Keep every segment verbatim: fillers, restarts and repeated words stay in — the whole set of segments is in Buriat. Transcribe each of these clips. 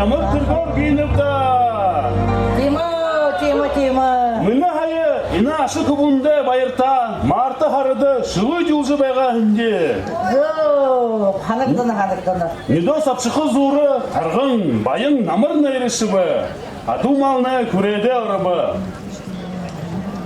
Намар түргөөр гэнэбди даа. Тиимэ, тиимэ, тиимэ. Мүнөө һая энэ аша хүбүүндээ баяртаа, марта һарада шүлэг үзүүлжэ байгаа һэмди. Зөө, һанагдана, һанагдана. Нюдөө сабшаха зуура, тарган, баян намар найрашаба. Адуу малнай хүрээдэ оробо.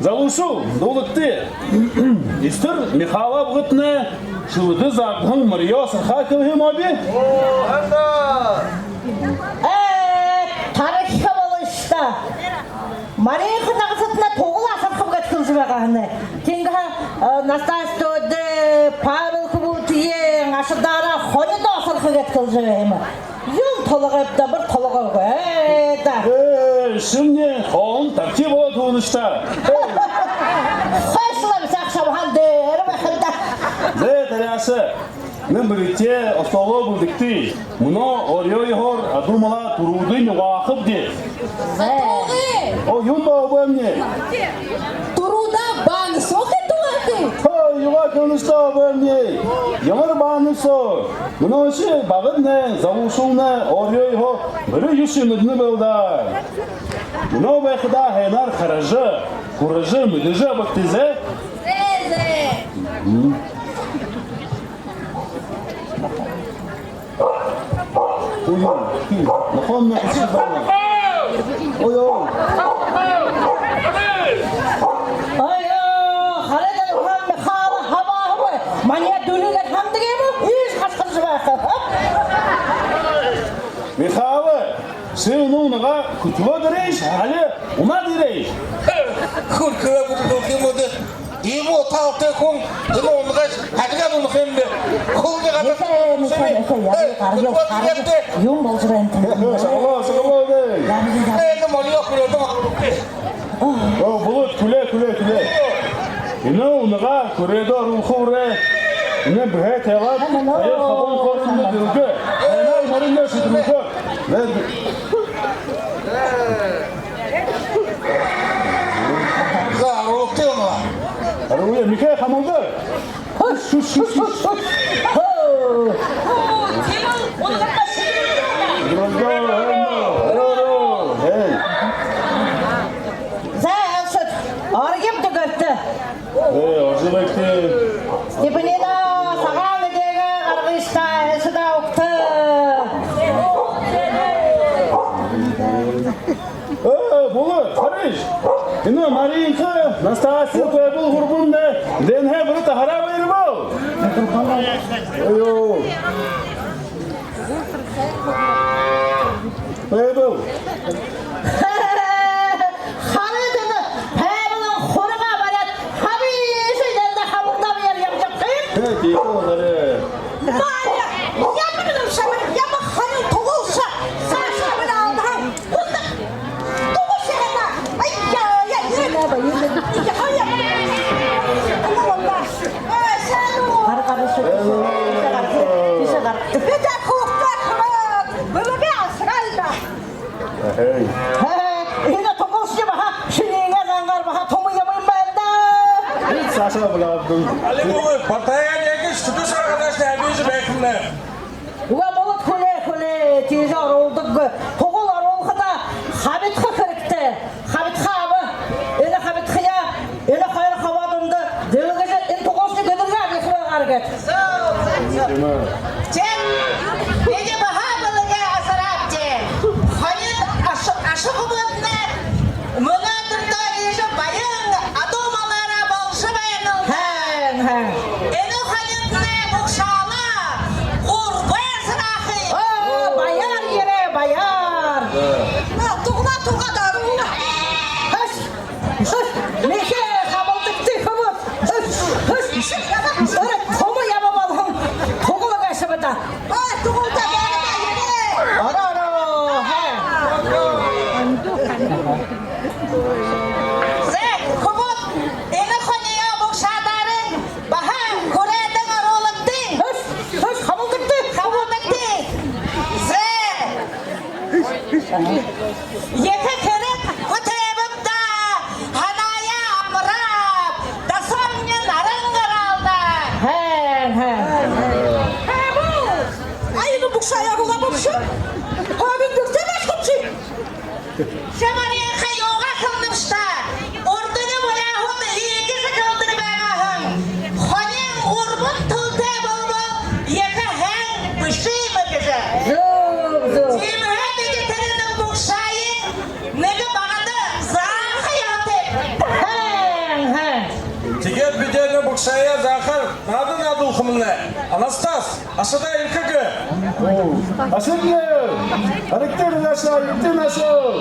Залуушуул, дуулагты. Эстэр Михайловнай шүлэгтэ заадаһан морёо асарха хэлэһэн юм аби? Ээ, тархиха болошоо. Маринка нагасатнай тугал асархаб гээд хэлэжэ байгаа һэн. Тиигээд, э, Настасья төөдэ, Павел хүбүүтэеэ, ашадаараа хонидоо асарха гээд хэлэжэ байгаа юм. Юун толгойб даа, бүри толгойгүй. Ээ, даа. Ээ, шимни хоон тархи болоод һуунашта. Хойшолом сагшам һан дээрэ байхада. Зэ, таряаша. Нэн бэритэ, остолоо бэлдэгты. Мүнөө орёо ёһоор адуу малаа түрүүдынь угаахабди. Зэ. О, юун бэ, бэмни? Түрүүдээ баана соохи тугаатай. Хөө, юугаа хэлэнэшта, бэмни? Ямар баана соо? Мүнөөшье багаднай, залуушуулнай орёо ёһоо бүри юушье мэдэнэ бэлэй даа. Мүнөө байхадаа һайнаар хаража, хүрэжэ, мэдэжэ абагты, зэ. Зэ, зэ. Ой, ой, нохоймни хүсэжэ байна. Ой, ой. Ой, ой, хараад, нохоймни хаала хабааһан бэ? Манай дүлигээр хандадаг юм гү? Иишэ хашхаржа байха. Михаил, ши мүнөө унагаа хүтэлөөд ерээш, али унаад ерээш? Хүрхэлөө бүтэдэлхэ юм даа. Иимэ утаалтай хүн энэ унагаа халигаад унахам бэ? Хүлгэ гадаа. Михаил, Михаил, Михаил, яа, гаргал, гаргал. Юун болжо байна тэнэ? Сагалаа, сагалаа, даа. Яа, яа, яа. Ээ, энэ морёо хүрээдэ оруулха. Оо, Булад, хүлеэ, хүлеэ, хүлеэ. Энэ унагаа хүрээдэ оруулха үрэ. Энэ бэһээ тайлаад, аяар хабан хоорондо дэлгэ. Һайнаар мориноо шэдэрүүлхэ. За, оруулагты унагаа. Оруулъя, Михаил, хамагда. Хүш, хүш, хүш, хүш. Хөө. Эй. За, айлшад, орогты, дэгээртэ. Ээ, оржо байгты. Степанина, сагаан эдеэгээ гаргыш даа, айлшадаа угты. Ээ, Булад, харыш. Энэ Маринка, Настасья, Павел гурбан даа. Дэнхэ бүртэ хараа байрбал. Ой, ой. Павел. Харыт, энэ Павелын хургаа бариад, хабиишье дээрэ хамагда, бэеэр ябажа ябахы. Ээ, тиихэдэ хараа. Марья, ямар шамар, ямар ханин тугалша, саашаа бэеэ алдаһан. Ундаа. Тугалша хана. Ай, яа, яа, яа. Яа, яа. Ана, ана. Ай, шану. Гар, гар, ши, ши, ши, гар. Ши, ши, гар. Бидэ хүүгэдтэй хамта бэлэгээ асараал даа. Эй. Эй, энэ тугалшни баһа шинии зангар баһа томо юм байна даа. Саашаа булаабди. Али бү, батаяа яг шүдэ шагаадашни абижа байхамнай. Уа, Булад, хүлеэ, хүлеэ, тиижэ оруулдаг. Тугал оруулхадаа хабидаха хэрэгтэй. Хабидаха аба. Энэ хабидахаяа, энэ хоёр хабааданда дэлгэжэ, энэ тугалшни гэдэргээ абяаха байгаар гээд. Тиимэ. Тиимэ. Бидэ баһа бэлэгээ асараабди. Хонид аша-, аша хүбүүднай мүнөөдэртөө иигэжэ баян адуу малаараа болошоо байнал даа. Һайн, һайн. Энэ хониднай бугшаалаа гурбай асараахай. Оо, баяр ерээ, баяр. Тугалаа, тугалаа, тугалаа. Хүш, хүш, Михаил, хабалдагты, хүбүүд. Хүш, хүш. Ара, томо яба болоһон. Тугал гээшэб даа. Ой, тугалаа, тугалаа, ерээ. Ара, ара, ха. Зэ, хүбүүд, энэ хониёо бугшаадаарынь баһа хүрээдэнь оруулагты. Хүш, хүш, хабалдагты. Хабалдагты. Зэ. Ехэ хэрэг бүтээбэб даа. Һанаяа амарааб. Дасамни наран гараал даа. Һайн, һайн. Ай, ну, бугшааяа булаа, бугшаа. Хабин дүртэ бэ? Шая захар, наада наадуулхамнай. Анастас, ашадаа ерэхэ гэ. Ашадаа! Харагты, наашаа, иимэ наашаа.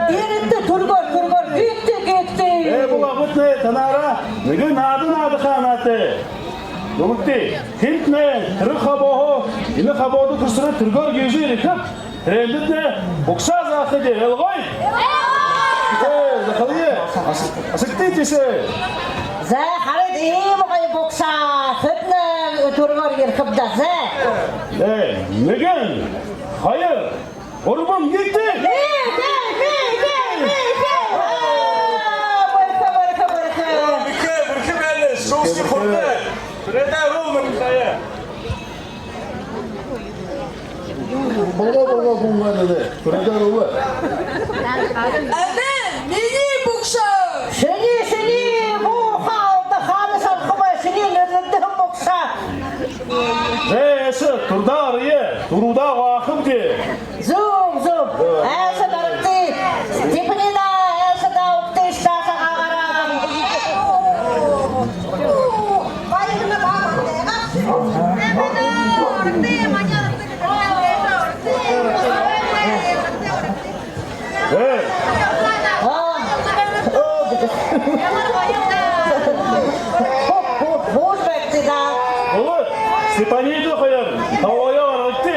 Ерэгты, түргөөр, түргөөр, гэгты, гэгты. Ээ, бү абатнай, танаараа нэгэ наада наадаха һанаатай. Үгыт, хэнтнай тэрэ хабааһаа, энэ хабаада хүрэсэрөө түргөөр гэгжэ ерэхэб. Тэрээндэтнай бугсаа зааха даа, ойлгоо гүт? Ээ, захалая. Ас-, ашагты тиишээ. За, харагты, иимэ гоё бугсаа. Хэнтнай түргөөр ерэхэб даа, за. Ээ, нэгэн, хоёр, гурбан, гэгты. Гэгты, гэгты, гэгты. Аа, бэрхэ, бэрхэ, бэрхэ. Бэрхэ, бэрхэ байна, шүүсэ хурда. Бэрхэ. Бэрхэ даа, руу мэн даа. Болоо, болоо, болоо, болоо. Түргөөр болоо. Эдэ, минии бугсаа. Шинии, шинии, бү халта хана шалхабай, шинии нэрнэдэ бугсаа. Ээ, эсэ, түргөөр ерээ, түргөөр угаахабди. Зүб, зүб. Айша, дарагты. Степанида, айша даа, угты, шта сахагаараа. Ээ. Аа. Оо, гэдэг. Ху-, ху-, хуур байгты даа. Өө, Степанида хоёр, толгойгоо гаргагты.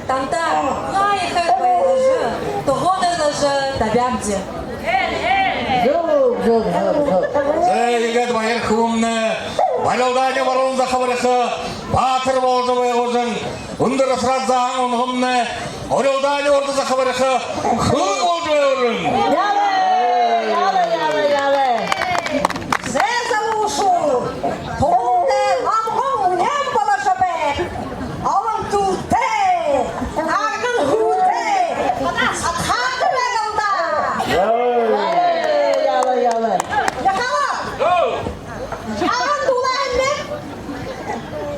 Танда лэ ехэ баярлажа, тогоодо лэ жэ табяабди. Зүб, зүб, зүб, зүб. Зэ, иигээд баяр хүбүүмнай барилдаанай баруун захада бариха баатар боложо байгуулжа, үндэр асараад зааһан унагамнай барилдаанай урда захада бариха хүбүүн боложо байгуулжа. Яалай, яалай, яалай, яалай. Зэ, залуушуул, туһалтай ламган үнеэн боложо байг. Олон түлтэй, арган хүлтэй, садхаата байг лэ даа. Яалай, яалай, яалай. Михалов! Шагаан дуулаа һэмби?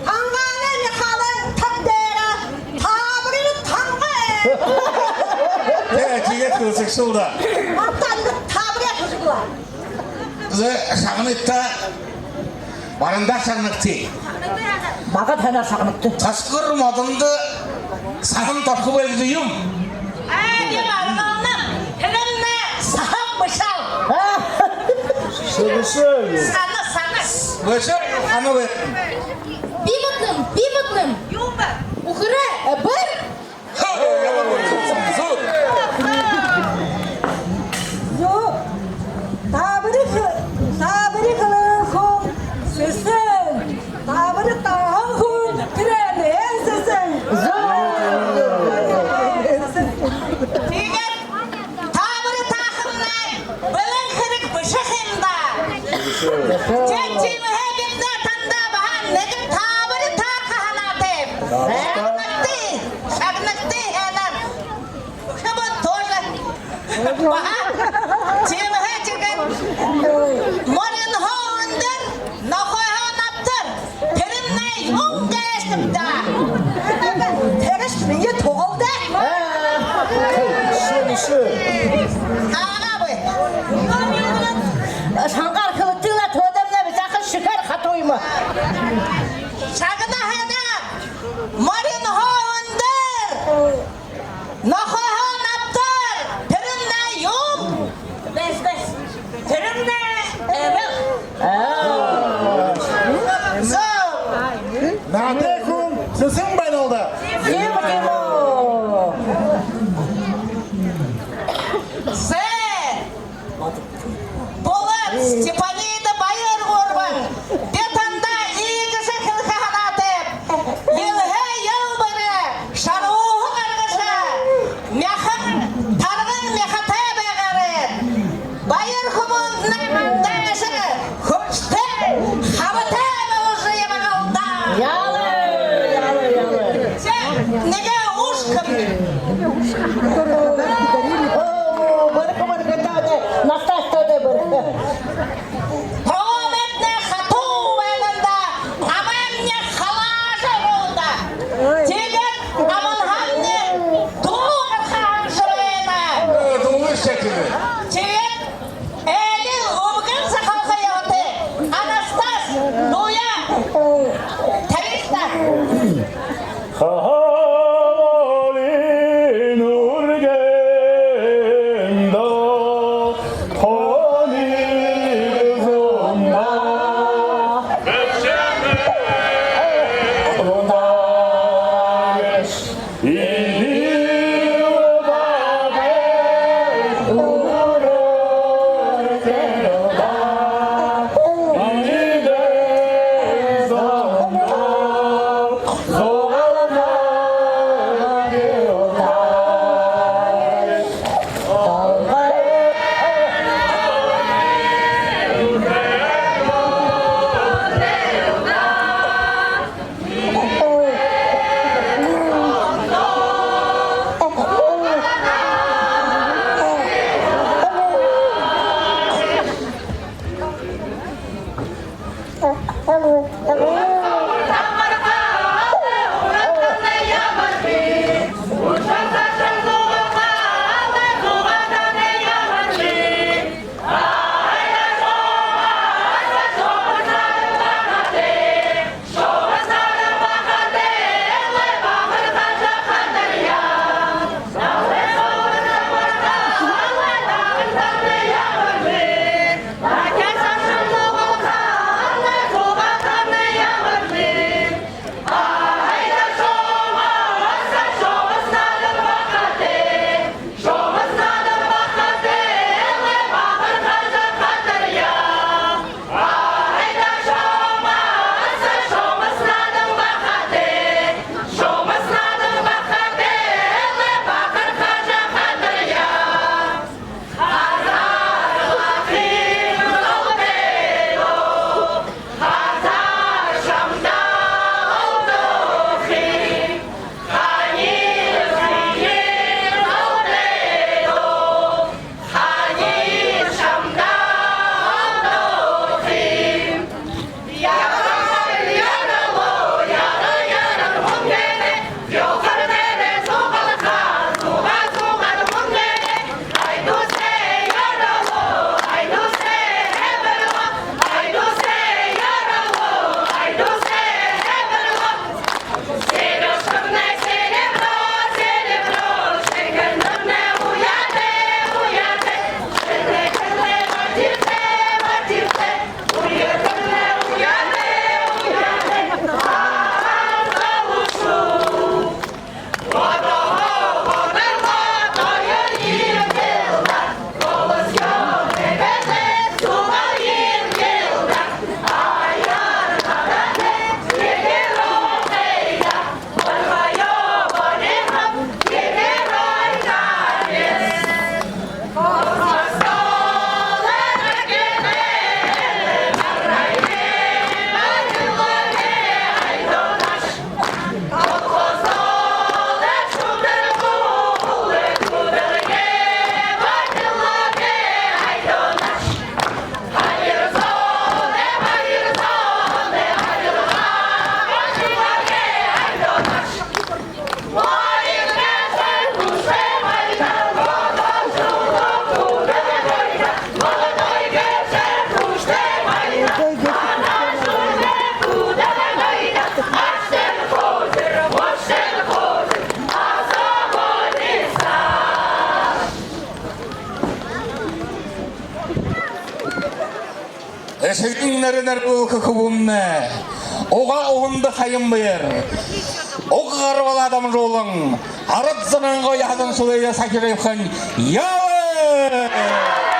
Тангаанай Михаловай таб дээрэ таабари танга. Ээ, тиигээд хэлсэгшэл даа. Мартан таабари хүсэглөө. Зэ, шагнагты. Барандаа шагнагты. Багад һайнаар шагнагты. Тасагар модондо саһан торхо бэлэй юм. Аа, би барагалнам. Хэнэмнай саһан бэшэл. Саһан бэшэл. Саһан, саһан. Бэшэл, саһан бэ. Би мэдэнэм, би мэдэнэм. Юун бэ? Үхэрэй, э, бэр. Зүб. Таабари хэ-, таабари хэлэһэн хүн сэсэн. Таабари тааһан хүн тэрээнһээ сэсэн. Зүб. Тиигээд таабари таахамнай бэлэн хэрэг бэшэ ха юм даа. Тиигээд тиимэһээ бидэ танда баһа нэгэ таабари тааха һанаатайбди. Шагнагты, шагнагты, һайнаар. Хабар тоже. Баһа. Тиимэһээ тиигээд моринһоо үндэр, нохойһоо набтар. Тэрэмнай юун гээшэб даа? Тэрэш минии туһалтай. Шагаагүй. Шангаар хэлэгты лэ, төөдэмнай бисахан шэхээр хатуу юм. Шагнаха даа. Моринһоо үндэр, нохойһоо набтар. Тэрэмнай юун? Бэс, бэс. Тэрэмнай эбэл. Аа. Зүб. Наадаһан хүн сэсэн байна лэ даа. Тиимэ, тиимэ. Зэ. Булад, Степанида, Баяр гурбан. Би танда иигэжэ хэлэхэ һанаатайб. Жэлһээ жэл бүри шарууһа гаргажа, мяха, тарган мяхатай байгаарайт. Баяр хүбүүмнай мандажа, хүбтэй, хабатай боложо ябаг лэ даа. Яалай, яалай, яалай. Зэ, нэгэ ушкам. Эсэгын нэрэнэр бү хүбүүмнай. Уга уһанда хаямбаяр. Уг гарбалаа дамжуулан, арад зоной яһадан шүлэеэ сахижа ябахань. Яа!